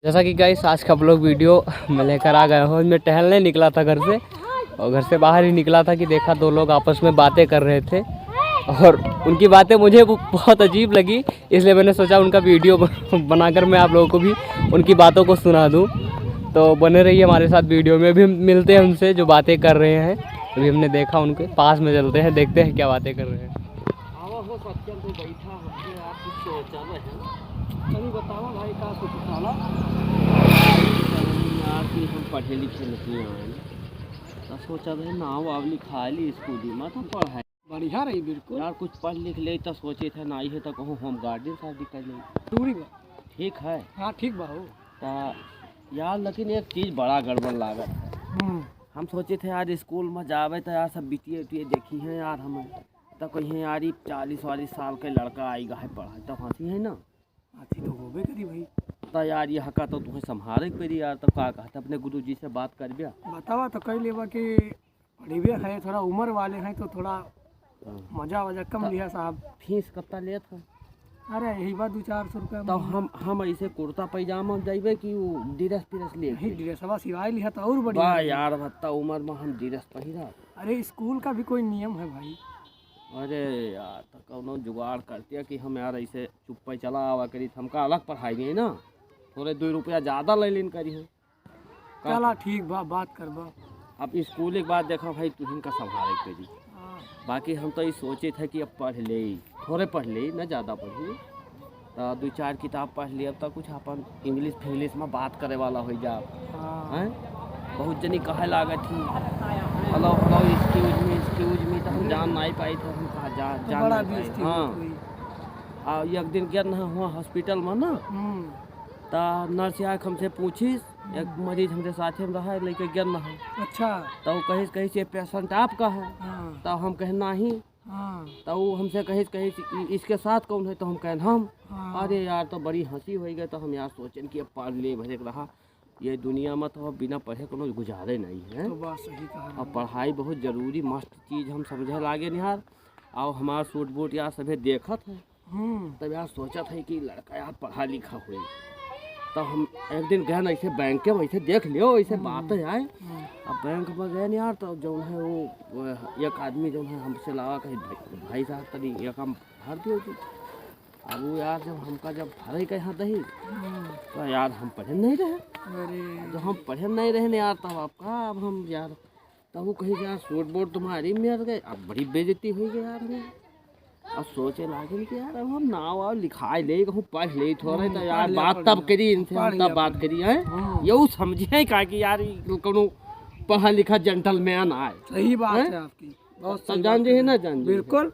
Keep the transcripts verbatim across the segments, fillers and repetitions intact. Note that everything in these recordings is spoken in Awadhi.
जैसा कि गाइस, आज का ब्लॉग वीडियो मैं लेकर आ गया हूँ। मैं टहलने निकला था घर से, और घर से बाहर ही निकला था कि देखा दो लोग आपस में बातें कर रहे थे, और उनकी बातें मुझे ब-, बहुत अजीब लगी, इसलिए मैंने सोचा उनका वीडियो ब-, बनाकर मैं आप लोगों को भी उनकी बातों को सुना दूँ। तो बने रहिए हमारे साथ वीडियो में, भी मिलते हैं उनसे जो बातें कर रहे हैं। अभी हमने देखा उनके पास में, चलते हैं, देखते हैं क्या बातें कर रहे हैं। आवा हो सत्यम, तू बैठा हो, यार, कुछ सोचा रहे हैं। तनी बतावा भाई, का सोचत रहला? यार, कि हम पढ़े लिखे नहीं आए, तो सोचा रहे नाव वाव लिखा ली स्कूल में, तो पढ़ाई बढ़िया रही, बिल्कुल। यार, कुछ पढ़ लिख ले, तो सोचे थे ना, आई है तो कहूँ होम गार्डन शादी कर ले। दूरी बा। ठीक है। हाँ, ठीक बा हो। तो यार, लेकिन एक चीज बड़ा गड़बड़ लागत है। हम्म। हम सोचे थे यार, स्कूल में जावे तो यार, सब बिटिया उटिया देखी हैं यार हमें, तो कहीं यार, ये चालीस वालीस साल के लड़का आई गा है पढ़ा, तो हंसी है ना। हंसी तो होबे करी भाई। तो यार, ये हका तो तुम्हें संभाले के पड़ी यार, तो का कहते, अपने गुरु जी से बात कर बिया। बतावा तो कई लेबा कि पढ़िबे है, थोड़ा उम्र वाले हैं तो थोड़ा हाँ। मजा वजा कम तो लिहा साहब। फीस कत्ता लेत है? अरे, यही बा दो चार सौ रुपया तो महीना। हम, हम ऐसे कुर्ता पैजामा जाइबे कि वो ड्रेस प्रेस ले नहीं, के? ड्रेसवा सिवाय लिहा तो और बढ़िया वाह रही। यार, भत्ता उम्र में हम ड्रेस पहिरा। अरे, स्कूल का भी कोई नियम है भाई। अरे यार, तो कौनो जुगाड़ करते कि हम यार ऐसे चुप्पे चला आवा करी, हमका अलग पढ़ाई नहीं ना, थोड़े दो रुपया ज्यादा ले लेन करी है। का चला ठीक बा, बात करबा। अब स्कूल के बाद देखा भाई, तुहिन का संभाले के पड़ी। हाँ। बाकी हम तो ये सोचे थे कि अब पढ़ ले, थोड़े पढ़ ले, ना ज्यादा पढ़ी, तो दो चार किताब पढ़ ले, अब तो कुछ अपन इंग्लिश फिंग्लिश में बात करे वाला हो जा। हाँ। हैं? बहुत जनी कहे लागत थी, "Hello, hello, excuse me, excuse me," तो हम जान नहीं पाई थे, हम कहा जा, तो जान बड़ा नहीं पाई। बेइज्जती हाँ। होत हुई। आ, एक दिन गया ना हुआ हॉस्पिटल में ना, हम्म। ता नर्स आके हमसे पूछिस, एक हम्म। मरीज हमरे साथे में रहा, लेके गया ना है। अच्छा। तो वो कहिस, कहिस, "ये पेशेंट आपका है?" हाँ। तो हम कहे, "नहीं।" हाँ। तो वो हमसे कहिस, कहिस, "इ-, इसके साथ कौन है?" तो हम कहे, "हम।" हाँ। अरे यार, तो बड़ी हंसी हो गई, तो हम यार सोचेन कि अब पढ़ ले भरे के रहा, ये दुनिया में तो अब बिना पढ़े कोनो गुजारे नहीं है। तो बात सही कहा अब रहा। पढ़ाई बहुत जरूरी, मस्त चीज हम समझे लागे निहार। और हमार सूट बूट यार सभे देखत है। हम्म। तब यार सोचत है कि लड़का यार पढ़ा लिखा होई, तो हम एक दिन गए ना ऐसे बैंक में, ऐसे देख लियो, ऐसे हम्म। बात है आए। हम्म। अब बैंक में गए ना यार, तो जौन है वो, वो एक आदमी जौन है हमसे लावा कही, "भाई, भाई साहब तनी ये काम भर दियो जी।" अब वो यार जब हमका जब भरे के यहाँ दही, हम्म। तो यार हम पढ़े नहीं रहे। अरे। जब हम पढ़े नहीं रहे ना यार, तब आपका अब हम यार तब वो कही कि "यार, सूट बूट तुम्हारी मिल गए।" अब बड़ी बेइज्जती हुई गई यार हमें। अब सोचे लागिन कि यार, अब हम नाव वाव लिखाई ले, कहूँ पढ़ ले थोड़े, हम्म, तो यार, पढ़ लिया, बात पढ़ तब लिया। करी इनसे, पढ़ हम लिया, तब बात पढ़ लिया। करी, हैं? हम्म। ये वो समझे का कि यार, ये कोनो पढ़ा लिखा जेंटलमैन आए। सही बात हैं? है आपकी, बहुत तब सही जान बात जे है है। ना, जान जे है। बिल्कुल।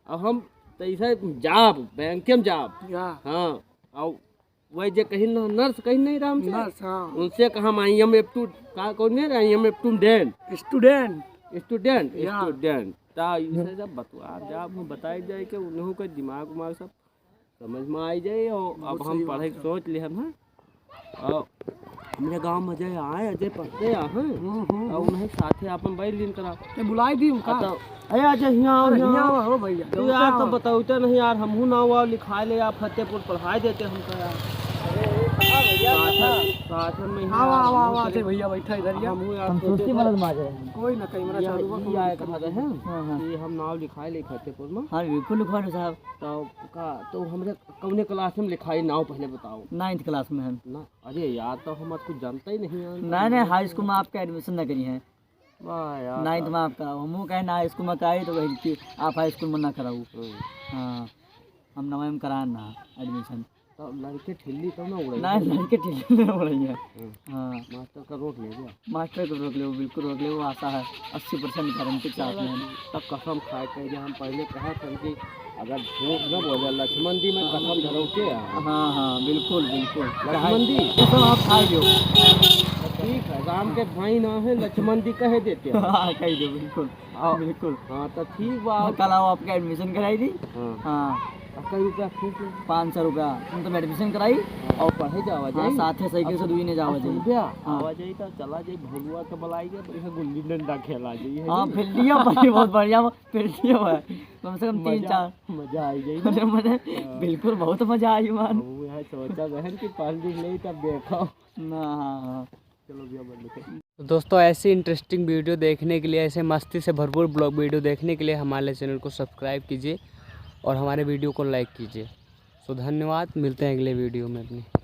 अब हम तो ऐसे जाब, बैंक में जाब। या। हाँ, और वही जे कहीं ना, नर्स कहीं नहीं रहा हमसे। नर्स, हाँ। उनसे कहा हम "I am a stu-," का कौन है? "I am a student।" स्टूडेंट। स्टूडेंट, या। स्टूडेंट। ता इसे जब बतवा, जब हम बताई जाए कि उन्हों के दिमाग उमाग सब समझ में आई जाए, और बहुत अब हम सही पढ़े बात है। सोच ले हम, हाँ। और हमरे गाँव में अजय आए, अजय पढ़ते आ, हैं। हम्म, हम्म, और हम्म। उन्हें साथे अपन बैठ लीन करा। ते बुलाई दी उनका। आ, तो, "ए अजय, हियाँ आओ, अरे, हियाँ हियाँ आओ।" आओ, हो भैया। तू यार तो बताओते नहीं यार, हमहू नाव वाव लिखा ले यार, फतेहपुर पढ़ाई देते हमका यार। अरे, ए, कहाँ भैया, साथ में, कहाँ? साथ में ही आवा, यार, आवा, हमहू आवा, चले। अजय भैया, बैठा इधर, या। हमहू यार हम सोचे सोचते थे। मदद मार रहे हैं। कोई ना, कैमरा ये, चालू बा, ये कौन आए दिक्कत कहा रहे नहीं। हैं हाँ, हाँ। कि हम नाव लिखाए ले फतेहपुर में। हाँ, बिल्कुल लिखवा दो साहब। तो का, तो हमरे कौने क्लास में लिखाई नाव पहले बताओ। नाइन्थ क्लास में हम। ना, अरे यार, तो हम कुछ जानते ही नहीं यार। नहीं, नहीं, हाई स्कूल में आपका एडमिशन ना करी है। वाह यार, नाइन्थ में आपका, हमहू कहे ना हाई स्कूल में कराई, तो कहे कि आप हाई स्कूल में ना कराऊ। हम्म। हाँ, हम नवाई में कराए ना एडमिशन। तो लड़के ठिल्ली तो ना उड़ाई? नहीं, लड़के ठिल्ली ना उड़ाई है। हम्म। हाँ। मास्टर का रोक ले गया। मास्टर को रोक ले, वो बिल्कुल रोक ले, वो आशा है, अस्सी परसेंट गारंटी के साथ में है। तब कसम खाए के जे हम पहले कहा था कि अगर झूठ न बोले, लक्ष्मण जी में कसम धरौते हैं। हाँ, हाँ, बिल्कुल, बिल्कुल। लक्ष्मण जी। कसम आप खाए लो। ठीक है, राम के भाई ना है, लक्ष्मण जी कह देते हैं। हाँ, कह दो, बिल्कुल। हाँ। बिल्कुल। हाँ, तो ठीक बा। हाँ, कल आओ, आपका एडमिशन कराई दी। हाँ। हाँ। और कई रुपया फीस है? पाँच सौ रुपया। हम तो एडमिशन कराई। हाँ। और पढ़े जावा हाँ, जाई। साथे साइकिल से दुई ने जावा जाई। रुपया हाँ। आवा जाई तो चला जाई, भलुआ के बुलाई के, बढ़िया गुल्ली डंडा खेला जाई, है हाँ, ना? फील्डिया पर बहुत बढ़िया, फील्डिया पर। कम से कम तीन मजा, चार। मजा आई जाई ना? अरे, मजा, हाँ। बिल्कुल, बहुत मजा आई, मान। अब वो है सोचा बहन कि पानी नहीं, तब देखो ना। हाँ, हाँ। चलो भैया, बंद कर। तो दोस्तों, ऐसी interesting video देखने के लिए, ऐसे मस्ती से भरपूर vlog video देखने के लिए हमारे channel को subscribe कीजिए और हमारे video को like कीजिए। So धन्यवाद, मिलते हैं अगले video में अपनी।